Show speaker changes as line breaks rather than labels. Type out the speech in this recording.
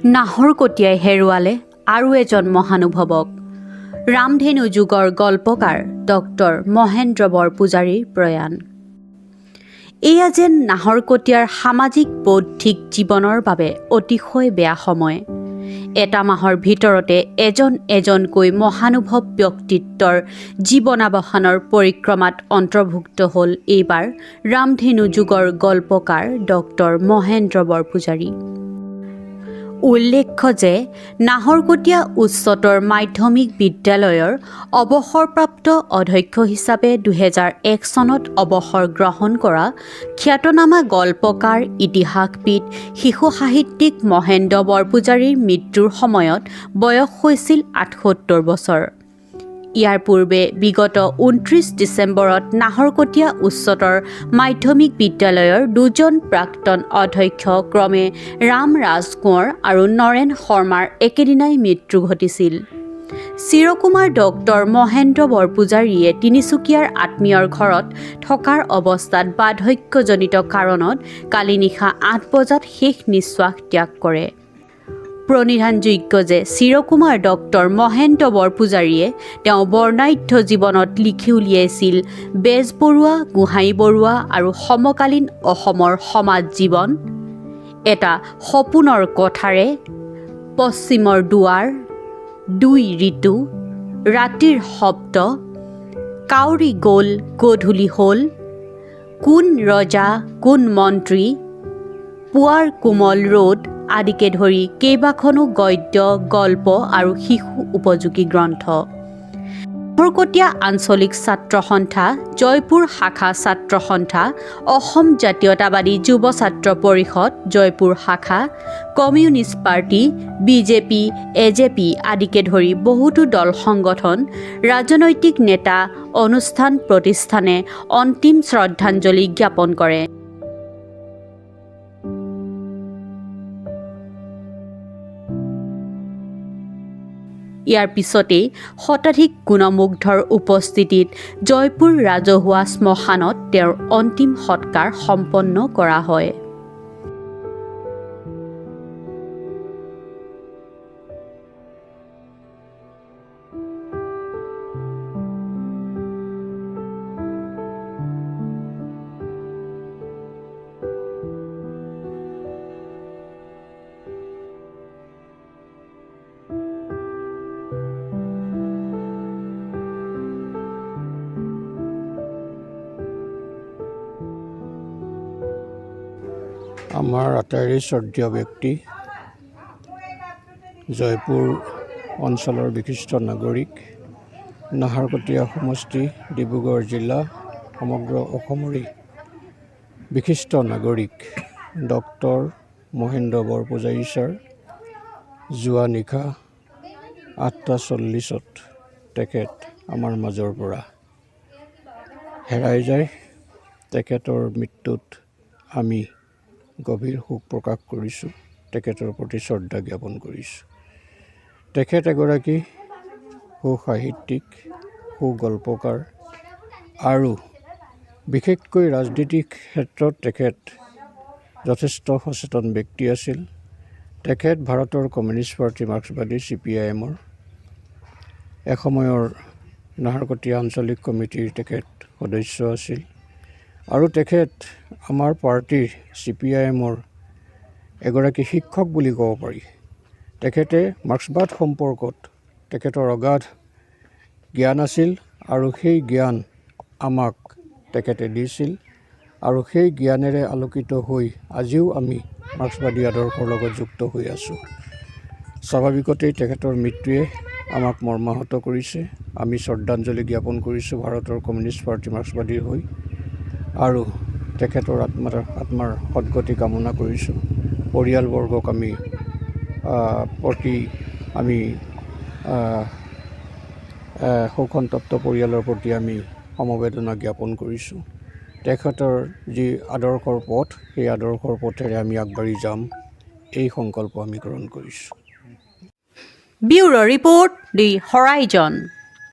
নাহৰকটীয়াই হেৰুৱালে আৰু এজন মহানুভৱক। ৰামধেনু যুগৰ গল্পকাৰ ডক্টৰ মহেন্দ্ৰ বৰপূজাৰীৰ প্ৰয়াণ। এয়া যেন নাহৰকটীয়াৰ সামাজিক বৌদ্ধিক জীৱনৰ বাবে অতিশয় বেয়া সময়। এটা মাহৰ ভিতৰতে এজন এজনকৈ মহানুভৱ ব্যক্তিত্বৰ জীৱনাৱসানৰ পৰিক্ৰমাত অন্তৰ্ভুক্ত হ'ল এইবাৰ ৰামধেনু যুগৰ গল্পকাৰ ডক্টৰ মহেন্দ্ৰ বৰপূজাৰী। উল্লেখ্য যে নাহৰকটীয়া উচ্চতৰ মাধ্যমিক বিদ্যালয়ৰ অৱসৰপ্ৰাপ্ত অধ্যক্ষ হিচাপে 2001 চনত অৱসৰ গ্ৰহণ কৰা খ্যাতনামা গল্পকাৰ, ইতিহাসবিদ, শিশু সাহিত্যিক মহেন্দ্ৰ বৰপূজাৰীৰ মৃত্যুৰ সময়ত বয়স হৈছিল 78 বছৰ। ইয়াৰ পূৰ্বে বিগত 29 ডিচেম্বৰত নাহৰকটীয়া উচ্চতৰ মাধ্যমিক বিদ্যালয়ৰ দুজন প্ৰাক্তন অধ্যক্ষ ক্ৰমে ৰাম ৰাজকোঁৱৰ আৰু নৰেন শৰ্মাৰ একেদিনাই মৃত্যু ঘটিছিল। চিৰকুমাৰ ডক্টৰ মহেন্দ্ৰ বৰপূজাৰীয়ে তিনিচুকীয়াৰ আত্মীয়ৰ ঘৰত থকাৰ অৱস্থাত বাৰ্ধক্যজনিত কাৰণত কালি নিশা 8 বজাত শেষ নিশ্বাস ত্যাগ কৰে। প্ৰণিধানযোগ্য যে চিৰকুমাৰ ডক্টৰ মহেন্দ্ৰ বৰপূজাৰীয়ে তেওঁ বৰ্ণাঢ্য জীৱনত লিখি উলিয়াইছিল বেজবৰুৱা, গোহাঁই বৰুৱা আৰু সমকালীন অসমৰ সমাজ জীৱন, এটা সপোনৰ কথাৰে, পশ্চিমৰ দুৱাৰ, দুই ঋতু, ৰাতিৰ শব্দ, কাউৰী গ'ল গধূলি হ'ল, কোন ৰজা কোন মন্ত্ৰী, পুৱাৰ কোমল ৰ'দ আদিকে ধৰি কেইবাখনো গদ্য, গল্প আৰু শিশু উপযোগী গ্ৰন্থ। নাহৰকটীয়া আঞ্চলিক ছাত্ৰ সন্থা, জয়পুৰ শাখা ছাত্ৰ সন্থা, অসম জাতীয়তাবাদী যুৱ ছাত্ৰ পৰিষদ জয়পুৰ শাখা, কমিউনিষ্ট পাৰ্টি, বিজেপি, এজেপি আদিকে ধৰি বহুতো দল সংগঠন, ৰাজনৈতিক নেতা, অনুষ্ঠান প্ৰতিষ্ঠানে অন্তিম শ্ৰদ্ধাঞ্জলি জ্ঞাপন কৰে। ইয়াৰ পিছতেই শতাধিক গুণমুগ্ধৰ উপস্থিতিত জয়পুৰ ৰাজহুৱা শ্মশানত তেওঁৰ অন্তিম সৎকাৰ সম্পন্ন কৰা হয়।
আমাৰ আটাইৰে শ্ৰদ্ধেয় ব্যক্তি, জয়পুৰ অঞ্চলৰ বিশিষ্ট নাগৰিক, নাহৰকটীয়া সমষ্টি, ডিব্ৰুগড় জিলা, সমগ্ৰ অসমৰে বিশিষ্ট নাগৰিক ডক্টৰ মহেন্দ্ৰ বৰপূজাৰী ছাৰ যোৱা নিশা 8টা 40ত তেখেত আমাৰ মাজৰ পৰা হেৰাই যায়। তেখেতৰ মৃত্যুত আমি গভীৰ শোক প্ৰকাশ কৰিছোঁ, তেখেতৰ প্ৰতি শ্ৰদ্ধা জ্ঞাপন কৰিছোঁ। তেখেত এগৰাকী সুসাহিত্যিক, সুগল্পকাৰ আৰু বিশেষকৈ ৰাজনীতিক ক্ষেত্ৰত তেখেত যথেষ্ট সচেতন ব্যক্তি আছিল। তেখেত ভাৰতৰ কমিউনিষ্ট পাৰ্টি মাৰ্ক্সবাদী, চিপিআইএমৰ এসময়ৰ নাহৰকটীয়া আঞ্চলিক কমিটিৰ তেখেত সদস্য আছিল আৰু তেখেত আমাৰ পাৰ্টীৰ চিপিআইএমৰ এগৰাকী শিক্ষক বুলি ক'ব পাৰি। তেখেতে মাৰ্ক্সবাদ সম্পৰ্কত তেখেতৰ অগাধ জ্ঞান আছিল আৰু সেই জ্ঞান আমাক তেখেতে দিছিল আৰু সেই জ্ঞানেৰে আলোকিত হৈ আজিও আমি মাৰ্ক্সবাদী আদৰ্শৰ লগত যুক্ত হৈ আছোঁ। স্বাভাৱিকতেই তেখেতৰ মৃত্যুৱে আমাক মৰ্মাহত কৰিছে। আমি শ্ৰদ্ধাঞ্জলি জ্ঞাপন কৰিছোঁ ভাৰতৰ কমিউনিষ্ট পাৰ্টি মাৰ্ক্সবাদীৰ হৈ আৰু তেখেতৰ আত্মাৰ সদগতি কামনা কৰিছোঁ। পৰিয়ালবৰ্গক আমি প্ৰতি আমি শোকসন্তপ্ত পৰিয়ালৰ প্ৰতি আমি সমবেদনা জ্ঞাপন কৰিছোঁ। তেখেতৰ যি আদৰ্শৰ পথ, সেই আদৰ্শৰ পথেৰে আমি আগবাঢ়ি যাম, এই সংকল্প আমি গ্ৰহণ কৰিছোঁ।
Bureau Report, The Horizon.